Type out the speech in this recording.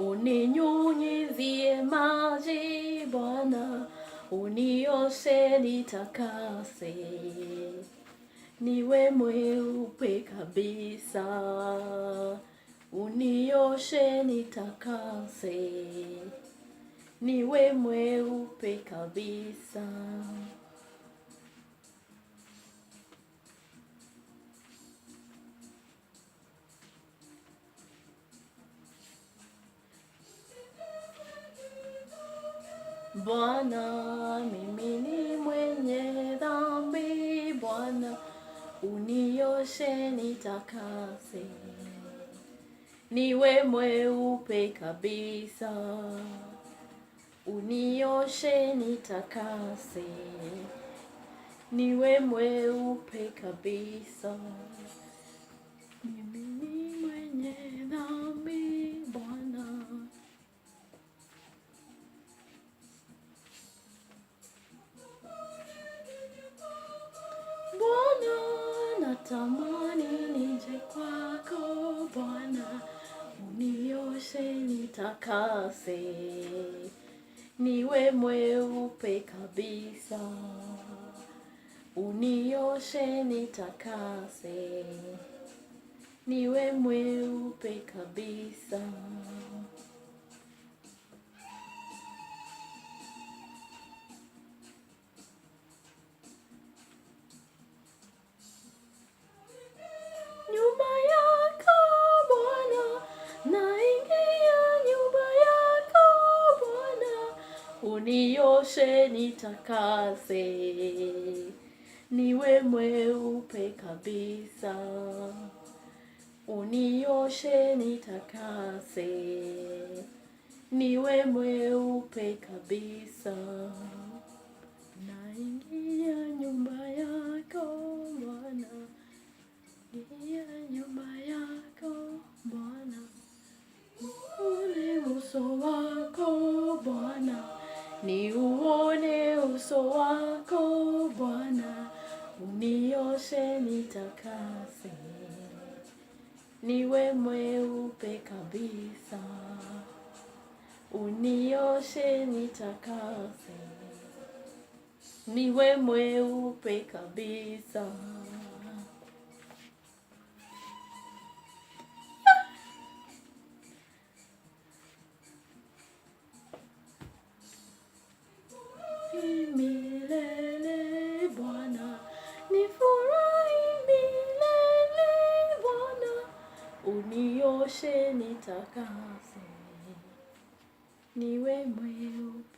Uninyunyizie maji Bwana, unioshe nitakase, niwe mweupe kabisa. Unioshe nitakase, niwe mweupe kabisa. Bwana, mimi ni mwenye dhambi, Bwana, unioshe nitakase, niwe mweupe kabisa. Unioshe nitakase, niwe mweupe kabisa. Mimi ni mwenye dhambi, Bwana. Bwana, natamani nije kwako Bwana, unioshe nitakase, niwe mweupe kabisa. Unioshe nitakase, niwe mweupe kabisa. Nyumba yako Bwana, naingia nyumba yako Bwana, unioshe nitakase, niwe mweupe kabisa. Unioshe nitakase, niwe mweupe kabisa. Naingia nyumba yako Bwana, ingia nyumba yako Bwana, uone uso wako Bwana, niuone uso wako Bwana, unioshe nitakase, niwe mweupe kabisa. Unioshe nitakase, niwe mweupe kabisa. Milele Bwana, nifurahi milele Bwana, unioshe nitakase, niwe mweupe.